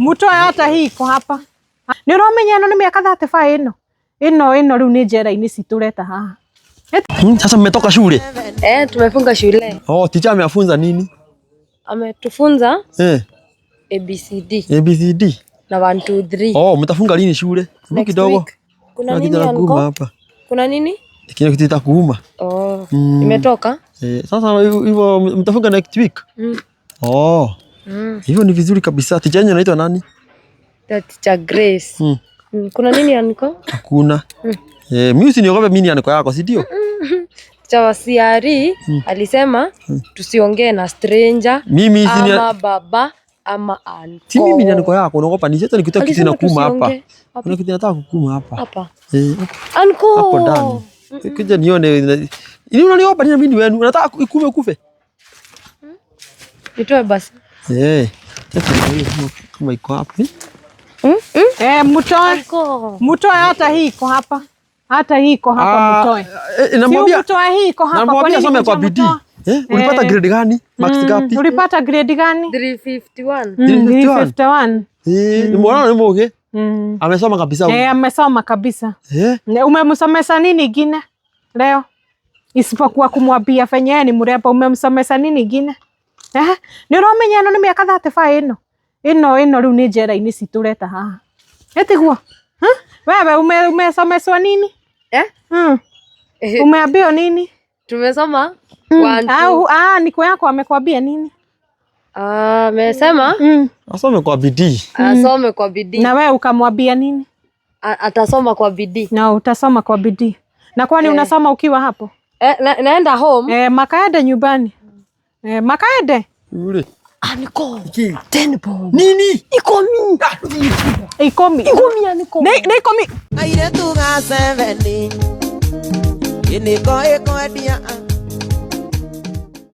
Mutoe hata hii iko hapa. Nĩ ũramenya ĩno nĩ mĩaka 35 ĩno. Ĩno ĩno rĩu nĩ njera-inĩ citũ ũreta haha. Sasa mmetoka shule? Eh, tumefunga shule. Oh, teacher amewafunza nini? Ametufunza Eh, ABCD ABCD. na 1 2 3. Oh, mtafunga lini shule? Hebu Next kidogo. week. Kuna Kuna nini kitu anko? nakuuma hapa. Kuna nini? Kile kitu itakuuma. Oh, imetoka? Eh, sasa hivyo mtafunga next week? Mm. Oh. Hivyo ni vizuri kabisa. Teacher yenu anaitwa nani? The teacher Grace. Kuna nini anko? Hakuna. Eh, mimi usiniogope, mimi ni anko yako, si ndio? Teacher wa CRE alisema tusiongee na stranger Mimi si ni ama baba ama anko. Si mimi ni anko yako, unaogopa ni sasa nikutoa kitu Alisema inakuuma hapa. tusiongee. Wapi? Kuna kitu nataka kukuuma hapa. Hapa. Eh, Anko. hapo ndani. Kuja nione. Ni unaniogopa nini mimi wenu? Unataka ikume kufe? Nitoe basi. Eh. Sasa niangalie kama iko wapi. Eh, mutoe. Anko. Mutoe hata hii iko hapa. Hata hii iko hapa mutoe. Eh, Si namwambia mutoe hii iko hapa. Kwa namwambia nini asome kwa bidii. hujamtoa? Eh, ulipata Eh. grade gani? Marks ngapi? Ulipata grade gani? 351. 351. 351. Eh, ni mwana ni mwoge. Amesoma kabisa. huyu. Eh, amesoma kabisa. Eh, Umemsomesa nini ingine leo? Isipokuwa kumwambia venye yeye ni mrembo, umemsomesa nini ingine? Eh, nĩ ũramenya ĩno nĩ mĩaka 35 ĩno. Ĩno ĩno rĩu nĩ njera-inĩ citũ ũreta haha. Ĩtiguo? Huh? Wewe umesomeswa nini? Eh? Umeambiwa nini? Tumesoma 1 2. Au ah, niko yako amekwambia nini? Ah, amesema asome kwa bidii. asome kwa bidii. Na wewe ukamwambia nini? Atasoma kwa bidii. Na utasoma kwa bidii. Na kwani unasoma ukiwa hapo? Eh, naenda home. Eh, makaende nyumbani. Eh, makaende. Yule. Aniko. Iki. 10 bob. Nini? Ikomi. Ikomi. Ikomi aniko. Nĩ ikomi. Airĩtu ga seveni ĩnĩko ĩkwendia.